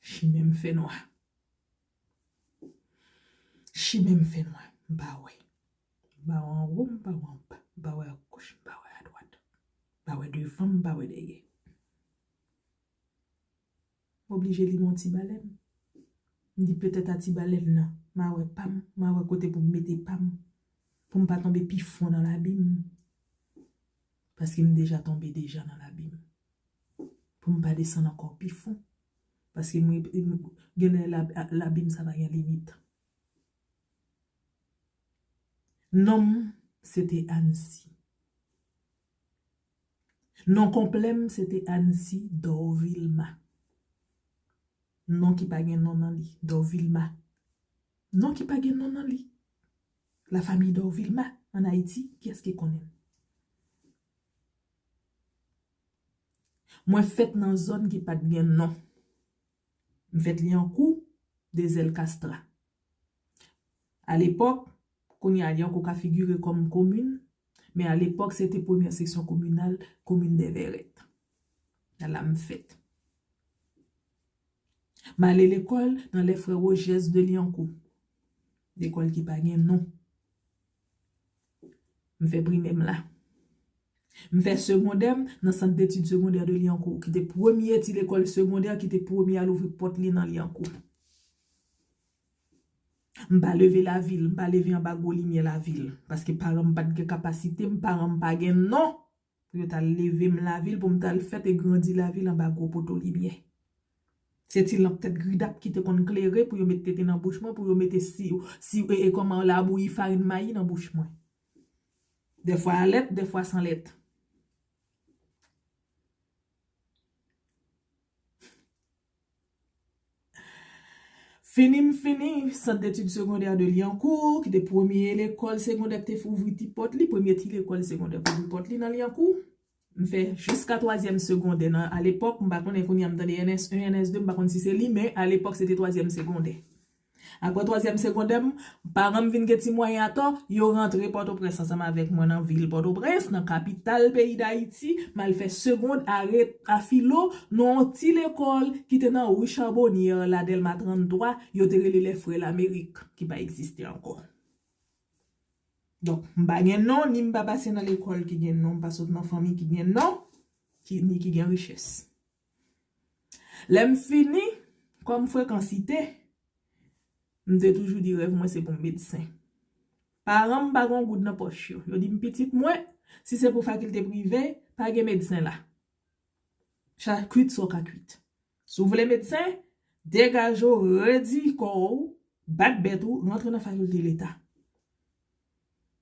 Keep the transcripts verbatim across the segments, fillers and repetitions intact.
Chimen m fè nwa. Chimen m fè nwa. M pa wè. M pa wè anwo, m pa wè anba. M pa wè agoch, m pa wè adwat. M pa wè devan m, m pa wè dèyè. M oblije limen yon ti balèn. M di petèt a ti balèn nan, m a wè pa m, m a wè kote pou m mete pa m. Pou m pa tonbe pi fon nan labim. Paske m deja tonbe deja nan labim. Pou m pa desann ankò pi fon. Paske mwen, genlè lab-, labim sa pa gen limit. Non m, se te Ansi. Non konplè m, se te Ansi Dorvilma. Non ki pa gen non nan li, Dorvilma. Non ki pa gen non nan li. La famille Dorvilma, ann Ayiti, kiyès ki konnen l? Mwen fèt nan zòn ki pa t gen non. M fèt Lyankou, Dezèl Kastra. Alepòk, kounye a Lyankou ka figire kòm komin, men alepòk se te premyè seksyon kominal, komin Dèvèrèt. A la m fèt. M ale lekòl nan Les Frères Rogers de Lyankou. Lekòl ki pa gen non. M fè primè m la. M fè segondè m nan Sant Detid Segondè de Lyankou, ki te premye ti lekòl segondè, ki te premye a louvri pòt li nan Lyankou. M pa leve lavil, m pa leve anba gwo limyè lavil, paske paran m pa t gen kapasite m, paran m pa gen non pou yo t al leve m lavil, pou m t al fèt e grandi lavil anba gwo poto limyè. Se ti lanp tèt gridap ki te konn klere pou yo met tete nan bouch mwen, pou yo mete si, si, e, e kòman labouyi farin mayi nan bouch mwen. Dèfwa a lèt, dèfwa san lèt. Fini m fini Sant Detid Segondè de Lyankou, ki te premye lekòl segondè ki te ouvri ti pòt li, premye ti lekòl segondè ki ouvri pòt li nan Lyankou. M fè jiska twazyèm segondè nan, alepòk, m pa konnen kounye a m tande N S en, N S de, m pa konn si se li, men alepòk se te twazyèm segondè. Apre twazyèm segondè m, paran m vin gen ti mwayen atò, yo rantre Pòtoprens ansanm avèk mwen nan vil Pòtoprens, nan kapital peyi Dayiti, m al fè segond a re-, a filo nan yon ti lekòl ki te nan ri Charbonnière la, Dèlma tranntwa, yo te rele Les Frères L'Amérique, ki pa egziste ankò. Donk, m pa gen non, ni m pa pase nan lekòl ki gen non, m pa sot nan fanmi ki gen non, ki, ni ki gen richès. Lè m fini, kòm frekansite, m te toujou di rèv mwen se pou m medsen. Paran m pa gen yon goud nan pòch yo. Yo di m, pitit mwen, si se pou fakilte prive, pa gen medsen la. Cha-, kwit sa w ka kwit. Si w vle medsen, degaje w, redi kò w, bat bèt ou, rantre nan fakilte leta.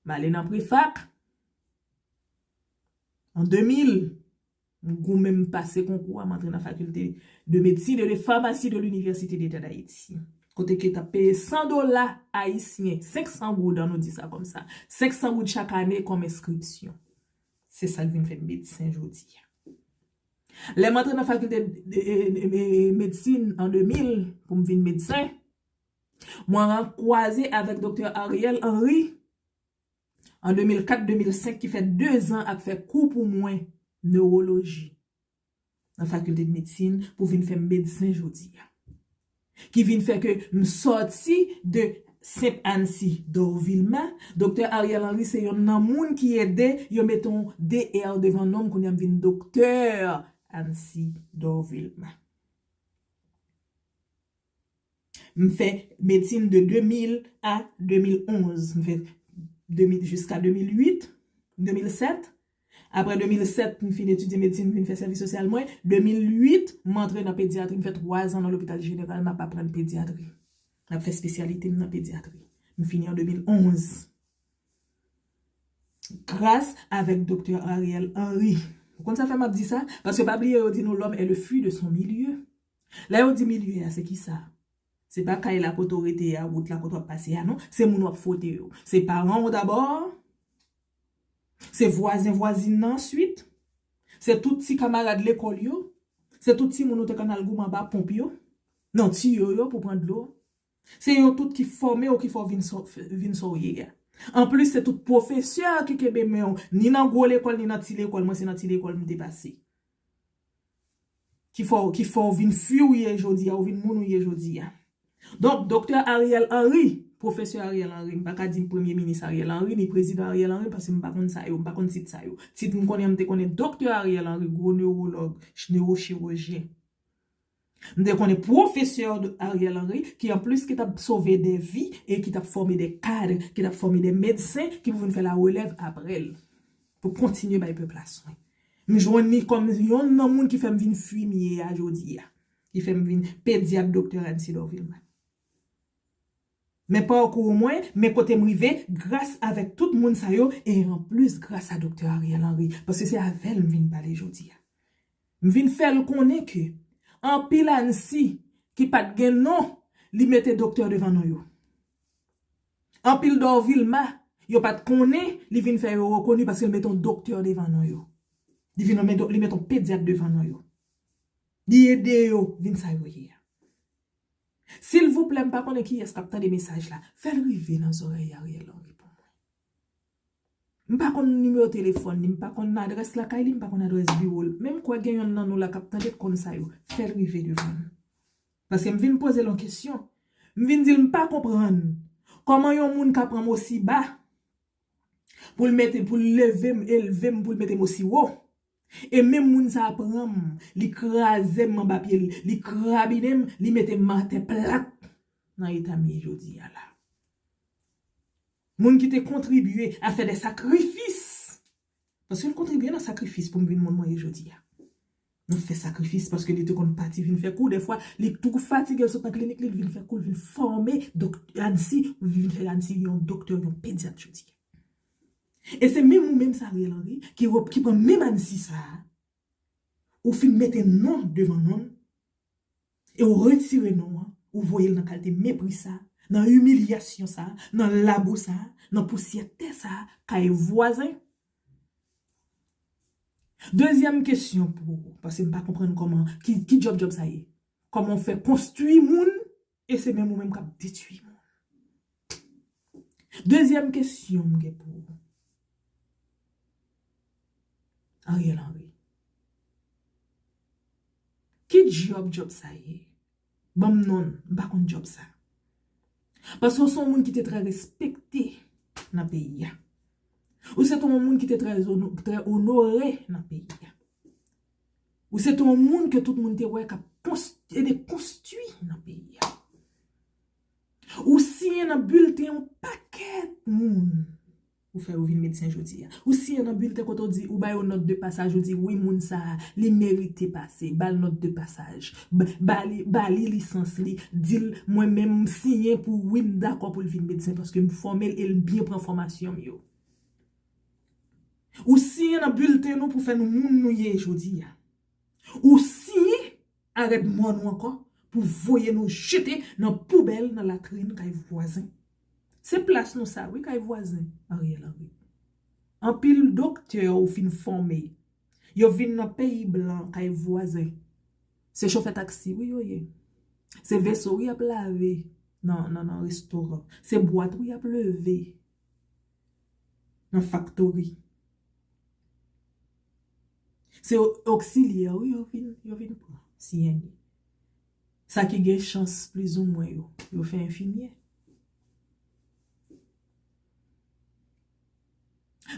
M ale nan prefak. An de mil, m goumen, m pase konkou a, m antre nan fakilte de medsin e de famasi de l'Université d'État d'Haïti. Kote ke t ap peye san dola ayisyen, senk san goud, ann nou di sa kòmsa. Senk san goud chak ane kòm enskripsyon. Se sa k vin fè m medsen jodi a. Lè m antre nan fakilte de, de, de, de medsin an de mil pou m vin medsen, mwen ran-, kwaze avèk doktè Ariel Henry an de mil kat, de mil senk, ki fè dezan ap fè kou pou mwen newoloji nan fakilte de medsin pou vin fè m medsen jodi a. Ki vin fè ke m sòti de Sainte Anne-ci Dorvilma. Doktè Ariel Henry se yonn nan moun ki ede yo mete yon D R devan non m, kounye a m vin doktè Anne-ci Dorvilma. M fè medsin de de mil a de mil onz. M fè de mil jiska de mil uit, de mil sèt. Apre de mil sèt, m fin etidye medsin, m fin fè sèvis sosyal mwen. De mil uit, m antre nan pedyatri, m fè twa zan nan lopital jeneral, m ap aprann pedyatri. M ap fè espesyalite m nan pedyatri. M fini an de mil onz. Gras avèk doktè Ariel Henry. Ou konn sa fè m ap di sa? Paske pa bliye yo di nou l'homme est le fruit de son milieu. Lè yo di milye a, se kisa? Se pa kay la kote w rete a, wout la kote w ap pase a, non. Se moun w ap fwote yo. Se paran w dabò. Se vwazen vwazin nan answit. Se tout ti kamarad lekòl yo. Se tout timoun ou te konn al goumen anba ponp yo, nan tiyo yo pou pran dlo. Se yo tout ki fòme w, ki fè w vin sa, vin sa w ye a. Anplis, se tout pwofesè ki kenbe men w, ni nan gwo lekòl, ni nan ti lekòl. Mwen, se nan ti lekòl m te pase. ki fè w, ki fè w vin fi w ye jodi a, ou vin moun ou ye jodi a. Donk, Doktè Ariel Henry, Pwofesè Ariel Henry, m pa ka di Premye Minis Ariel Henry, ni Prezidan Ariel Henry, paske m pa konn sa yo, m pa konn tit sa yo. Tit m konnen, m te konnen Doktè Ariel Henry, gwo newològ, newochirurjyen. M te konnen Pwofesè Ariel Henry, ki anplis ki t ap sove de vi e ki t ap fòme de kad, ki t ap fòme de medsen ki pou vin fè larelèv apre l, pou kontinye bay pèp la swen. M jwenn li kòm yonn nan moun ki fè m vin fi m ye a jodi a, ki fè m vin pedyat Doktè Rancy Dorvilma. Men pakou mwen, men kote m rive, gras avèk tout moun sa yo, e anplis gras a Doktè Ariel Henry, paske se avè l m vin pale jodi a. M vin fè l konnen ke anpil Ansi ki pa t gen non, li mete Doktè devan non yo. Anpil Dorvilma, yo pa t konnen, li vin fè yo rekoni paske l mete yon Doktè devan non yo. Li vin yon, li mete yon pedyat devan non yo. Li ede yo vin sa yo ye a. Silvouplè, m pa konnen kiyès k ap tande mesaj la. Fè l rive nan zòrèy Ariel Henry pou mwen. M pa konn nimewo telefòn li, m pa konn adrès lakay li, m pa konn adrès biwo l. Men m kwè gen yonn nan nou la k ap tande k konn sa yo. Fè l rive devan m. Paske m vin poze l yon kesyon. M vin di l m pa konprann kòman yon moun ka pran m osi ba pou l mete, pou l leve m, elve m, pou l mete m osi wo. E menm moun sa a pran m, li kraze m anba pye l, li krabinen m, li mete m atè plat nan eta m ye jodi a la. Moun ki te kontribye a fè de sakrifis. Paske l kontribye nan sakrifis pou m vin moun mwen ye jodi a. Nan fè sakrifis paske li te konn pati vin fè kou. Dèfwa, li tou fatige, l sot nan klinik li, l vin fè kou, l vin fòme dok-, Ansi, vin fè Ansi yon doktè, yon pedyat jodi a. E se menm ou menm sa, Ariel Henry, ki, rep-, ki pran menm Ansi sa a, ou fin mete non devan non l, e ou retire non an, ou voye l nan kalite mepri sa, nan imilyasyon sa, nan labou sa, nan pousyè tè sa, kay vwazen. Dezyèm kesyon pou ou, paske m pa konprann kòman, ki, ki djòb djòb sa ye? Kòman w fè konstwi moun, e se menm ou menm k ap detwi moun? Dezyèm kesyon m gen pou ou, Ariel Henry. Ki djòb djòb sa ye? Ban m non l, m pa konn djòb sa. Paske w se yon moun ki te trè respekte nan peyi a. Ou se te yon moun ki te trè ono-, trè onore nan peyi a. Ou se te yon moun ke tout moun te wè k ap konst-, ede konstwi nan peyi a. Ou siyen nan bilten yon pakèt moun. Ou fè yo vin medsen jodi a. Ou siyen nan bilten kote w di, ou ba yo nòt de pasaj, ou di, wi, moun sa a, li merite pase, ba l nòt de pasaj. Ba, ba li, ba li lisans li, di l, mwen menm, m siyen pou wi, m dakò pou l vin medsen, paske m fòme l e l byen pran fòmasyon m yo. Ou siyen nan bilten nou pou fè nou moun nou ye jodi a. Ou siyen arèt mò nou ankò pou voye nou jete nan poubèl, nan latrin kay vwazen. Se plas nou sa, wi, kay vwazen, Ariel Henry. Anpil doktè ou fin fòme. Yo vin nan peyi blan, kay vwazen. Se chofè taksi, wi, yo ye. Se veso, wi, y ap lave nan, nan, nan restoran. Se bwat, wi, y ap leve nan faktori. Se o-, oksilyè, wi, yo vin, yo vin pran, siyen. Sa ki gen chans, plizoumwen, yo, yo fè enfimyè.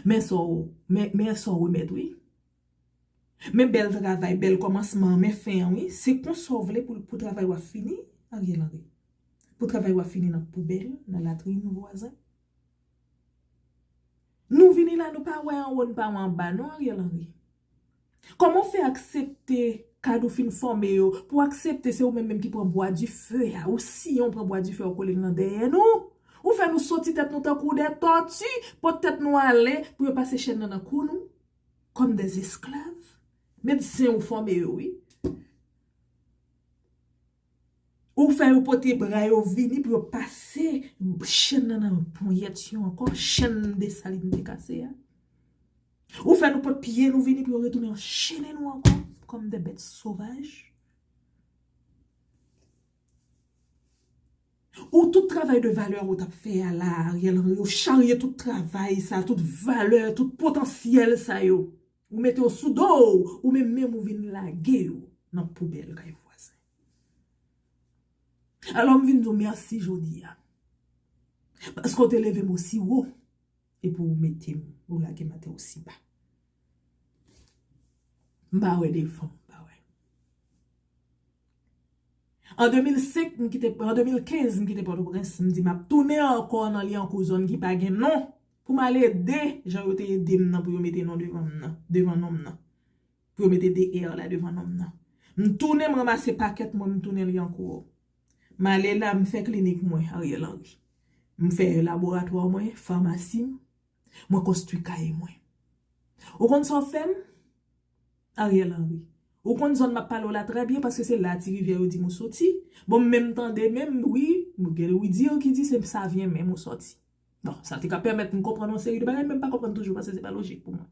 Men sa w, men, men sa w remèt, wi. Men bèl travay, bèl kòmansman, men fen an, wi. Se konsa w vle pou, pou travay w ap fini, Ariel Henry? Pou travay w ap fini nan poubèl, nan latrin vwazen? Nou vini la, nou pa wè anwo, nou pa wè anba, non, Ariel Henry. Kòman w fè aksepte kad ou fin fòme yo, pou w aksepte se ou menm menm ki pran bwa dife a, ou siyen w pran bwa dife a, ou kole l nan dèyè nou? Ou fè nou soti tèt nou tankou de tòti, pot tèt nou ale pou yo pase chèn nan nan kou nou, kòm de esklav. Medsen ou fòme yo, wi. Ou fè yo pote bra yo vini pou yo pase chèn nan nan ponyèt yo ankò, chèn Desalin te kase a. Ou fè nou pot pye nou vini pou yo retounen anchene nou ankò, kòm de bèt sovaj. Ou tout travay de valè ou t ap fè a la, Ariel Henry, ou charye tout travay sa, tout valè, tout potansyèl sa yo. Ou mete yo sou do w, ou menm menm ou vin lage yo nan poubèl kay vwazen. Alò, m vin di w mèsi jodi a. Paske w te leve m osi wo. Epi w mete m, ou lage m atè osi ba. M pa wè devan, m pa wè. An de mil senk, m kite, an de mil kenz, m kite Pòtoprens, m di m ap tounen ankò nan Lyankou, zòn ki pa gen non, pou m al ede jan yo te ede m nan pou yo mete non devan m nan, devan non m nan. Pou yo mete de R la devan non m nan. M tounen, m ranmase pakèt mwen, m tounen Lyankou. M ale la, m fè klinik mwen, Ariel Henry. M fè laboratwa mwen, famasi m, mwen konstwi kay mwen. Ou konn sa w fè m? Ariel Henry. Ou konn zòn m ap pale w la trè byen, paske se la Ti Rivyè yo di m ou soti. Bon, m menm tande menm, wi, m gen wi di ki di se Savyen menm ou soti. Bon, sa te ka pèmèt m konprann yon seri de bagay, men m pa konprann toujou, paske se pa lojik pou mwen.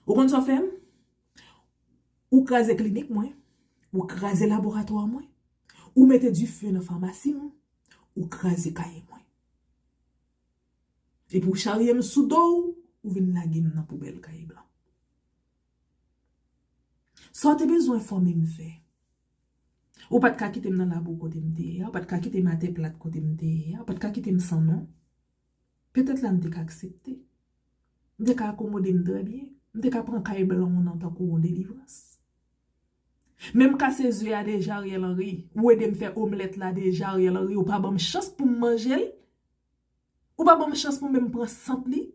Ou konn sa w fè m? Ou kraze klinik mwen, ou kraze laboratwa mwen, ou mete dife nan famasi m, ou kraze kay mwen. Epi w charye m sou do w, ou vin lage m nan poubèl kay blan. Sa w te bezwen fòme m fè? Ou pa t ka kite m nan labou kote m te ye a, ou pa t ka kite m atè plat kote m te ye a, ou pa t ka kite m san non. Petèt la m te ka aksepte. M te ka akomode m trè byen. M te ka pran kay blan w nan tankou yon delivrans. Men m kase ze a deja, Ariel Henry. Ou ede m fè omlèt la deja, Ariel Henry. Ou pa ban m chans pou m manje l. Ou pa ban m chans pou m menm pran sant li.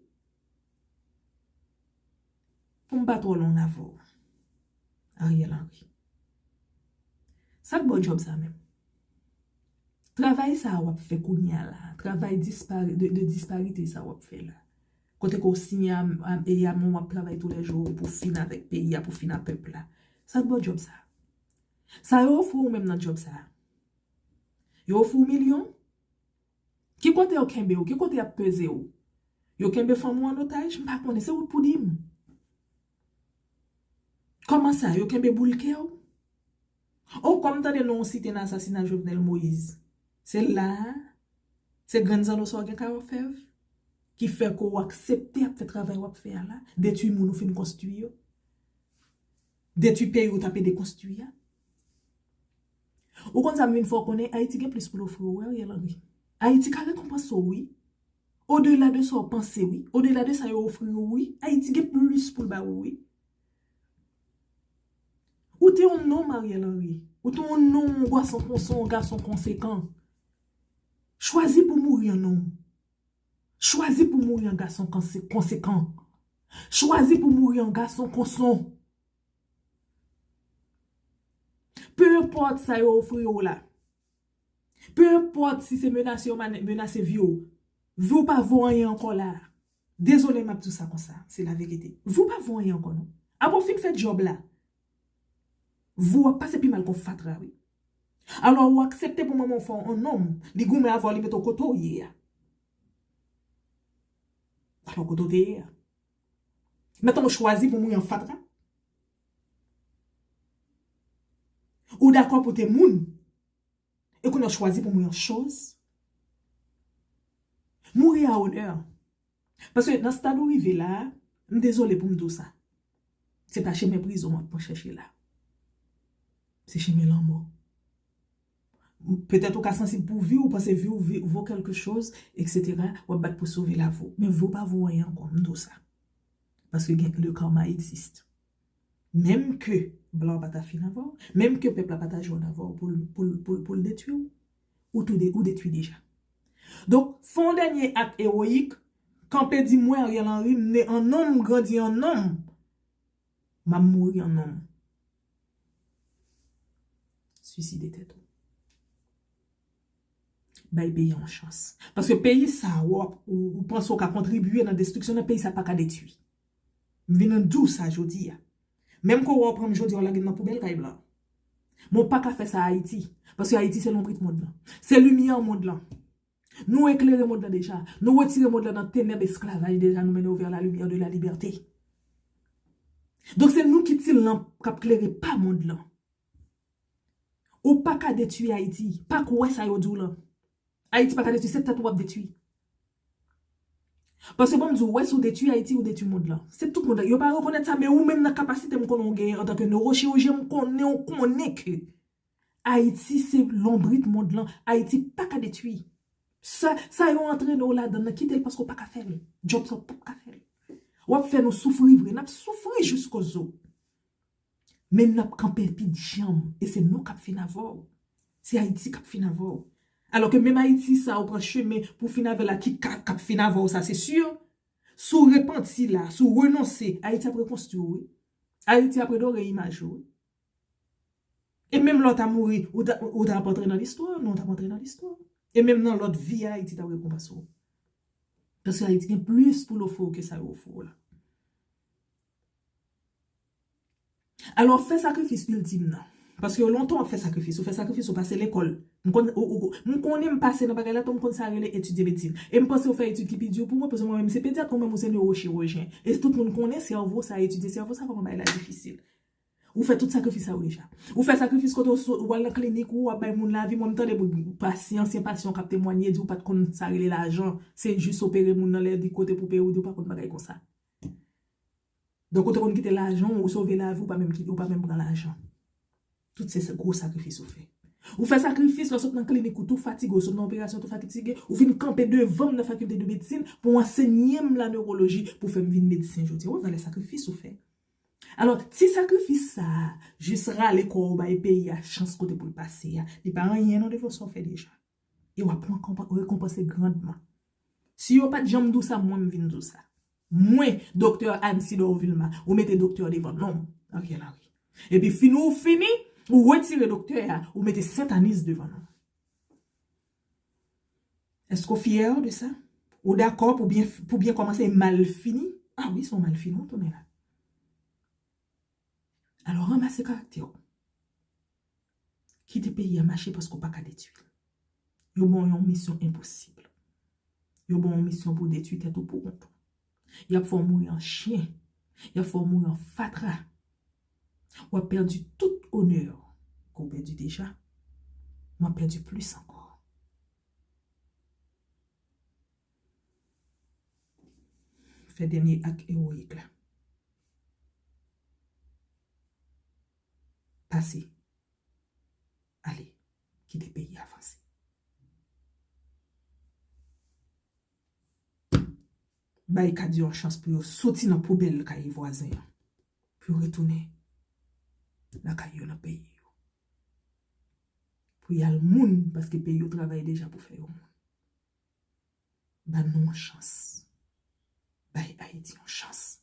Pou m pa twò long avè w, Ariel Henry. Sa k ba w djòb sa menm? Travay sa a w ap fè kounye a la, travay dispari, de, de disparite sa a w ap fè la. Kote ke w siyen a, a, e a men w ap travay toulèjou pou fin avèk peyi a, pou fin a pèp la. Sa k ba w djòb sa a? Sa yo ofri w menm nan djòb sa a? Yo ofri w milyon? Ki kote yo kenbe w? Ki kote y ap peze w? Yo kenbe fanmi w an otaj? M pa konnen, se ou k pou di m. Kòman sa, yo kenbe boul kè w? O, kòm m tande non w site nan asasina Jovenel Moïse. Se la a, se grenn zanno sa w gen Kawafèv, ki fè ke w aksepte ap fè travay w ap fè a la, detwi moun ou fin konstwi yo, detwi peyi w t ap ede konstwi a. Ou konn sa m vin fè w konnen, Ayiti gen plis pou l ofri w, wi, Ariel Henry. Ayiti ka rekonpanse w, wi. Odela de sa w panse, wi. Odela de sa yo ofri w, wi. Ayiti gen plis pou l ba ou, wi. Ou te yon nonm, Ariel Henry. Ou te yon nonm, yon gason konsa, yon gason konsekan. Chwazi pou mouri an nonm. Chwazi pou mouri an gason konse-, konsekan. Chwazi pou mouri an gason konsa. Peu importe sa yo ofri w la. Peu importe si se menase yo mane-, menase vi w. Vi w pa vo anyen ankò la. Dezole m ap di w sa konsa, se laverite. Vi w pa vo anyen ankò non. Apre w fin fè djòb la, vi w ap pase pi mal ke yon fatra, wi. Alò ou aksepte pou manman w fè w yon nonm, li goumen avè w, li mete w kote w ye a. Alò kote w te ye a. Mentnan ou chwazi pou mouri an fatra. Ou dakò pou te moun. E kounye a w chwazi pou mouri an choz. Mouri a onè. Paske nan stad ou rive la a, m dezole pou m di w sa. Se pa chemen prizon w ap pran chèche la. Se chemen lanmò. Petèt ou ka sansib pou vi w, ou panse vi w vi-, vo kèlke choz, etsetera. W ap bat pou sove lavi w. Men vi w pa vo anyen ankò, m di w sa. Paske gen, le karma existe. Menm ke blan pa ta fin avè w, menm ke pèp la pa ta jwenn avè w pou l, pou l, pou l, pou l detwi w, ou tou de, ou detwi deja. Donk, fè yon dènye ak ewoyik, kanpe di mwen, Ariel Henry, m ne an nonm, m grandi an nonm, m ap mouri an nonm. Swiside tèt ou. Bay peyi a yon chans. Paske peyi sa a, w ap, ou, ou panse w ka kontribye nan destriksyon nan peyi sa a, pa ka detwi. M vin di w sa jodi a. Menm ke w pran m jodi a, w lage m nan poubèl kay blan. Men w pa ka fè sa Ayiti. Paske Ayiti se lonbrit mond lan. Se limyè mond lan. Nou eklere mond lan deja. Nou retire mond lan nan tenèb esklavaj deja, nou mennen yo vers la lumière de la liberté. Donk se nou ki ti lanp k ap klere pa mond lan. Ou pa ka detwi Ayiti. Pa kwè sa yo di w lan. Ayiti pa ka detwi, se tèt ou w ap detwi. Paske bon, m di w, wè, si w detwi Ayiti, ou detwi mond lan. Se tout mond lan. Yo pa rekonèt sa, men ou menm nan kapasite m konnen w genyen antanke newochirurjyen, m konnen w konnen ke Ayiti se lonbrit mond lan. Ayiti pa ka detwi. Sa, sa yo antrene w ladan nan, kite l paske w pa ka fè l. Djòb sa w p ap ka fè l. W ap fè nou soufri vre, n ap soufri jiskozo. Men n ap kanpe epi djanm, e se nou k ap fin avè w. Se Ayiti k ap fin avè w. Alò ke menm Ayiti sa ou pran chemen pou fin avè l la ki ka, k ap fin avè w sa, se si. Si w repanti la, si w renonse, Ayiti ap rekonstwi w, wi. Ayiti ap redore imaj ou, wi. E menm lè w ta mouri, ou ta, ou ta ap antre nan listwa, nou ta ap antre nan listwa. E menm nan lòt vi a, Ayiti ta rekonpanse w. Paske Ayiti gen plis pou l ofri w ke sa yo ofri w la. Alò, fè sakrifis iltim nan. Paske lontan w ap fè sakrifis, ou fè sakrifis, ou pase lekòl. M konn, ou, ou, m konnen m pase nan bagay la, tou m konn sa rele etidye medsin. E m panse w fè etid ki pi di pou mwen, paske mwen menm se pedyat, ou menm ou se newochirurjyen. E tout moun konnen sèvo sa, etidye sèvo sa, kòman bagay la difisil. Ou fè tout sakrifis sa yo deja. Ou fè sakrifis kote w so-, w al nan klinik ou, w ap bay moun lavi. Mwen, m tande moun, pasyan, ansyen pasyan k ap temwanye, di w pa t konn sa rele lajan. Se jis opere moun nan lè di kote pou peye, ou di w pa konn bagay konsa. Donk, ou te konn kite lajan w, ou sove lavi, ou pa menm kite, ou pa menm pran lajan. Tout se sa-, gwo sakrifis ou fè. Ou fè sakrifis, lè w sot nan klinik, ou tou fatige, ou sot nan operasyon, tou fatige, ou vin kanpe devan m nan fakilte de medsin pou w ansenye m la newoloji, pou fè m vin medsen jodi a. Ou wè valè sakrifis ou fè. Alò, ti sakrifis sa a, jis rale kò w bay peyi a chans kote pou l pase a, li pa anyen non devan sa w fè deja. E w ap pran konpa-, rekonpanse grandman. Si yo pa t janm di w sa, mwen m vin di w sa. Mwen, Doktè Ansidor Vilma, ou mete doktè devan non m. Ariel Henry. Epi fini ou fini, ou retire doktè a, ou mete Sent Anis devan non m. Èske w fyè de sa? Ou dakò pou byen, pou byen kòmanse e mal fini? A wi, se yon mal fini w tounen la. Alò, ranmase karaktè w. Kite peyi a mache paske w pa ka detwi l. Yo ba w yon misyon enposib. Yo ba w yon misyon pou w detwi tèt ou pou kont ou. Y ap fè w mouri an chen. Y ap fè w mouri an fatra. W ap pèdi tout onè ke w pèdi deja. W ap pèdi plis ankò. Fè dènye ak ewoyik la. Pase. Ale, kite peyi a avanse. Bay kad yo yon chans pou yo soti nan poubèl kay vwazen an, pou yo retounen lakay yo, nan peyi yo. Pou y al moun, paske peyi yo travay deja pou fè yo moun. Ban nou yon chans. Bay Ayiti yon chans.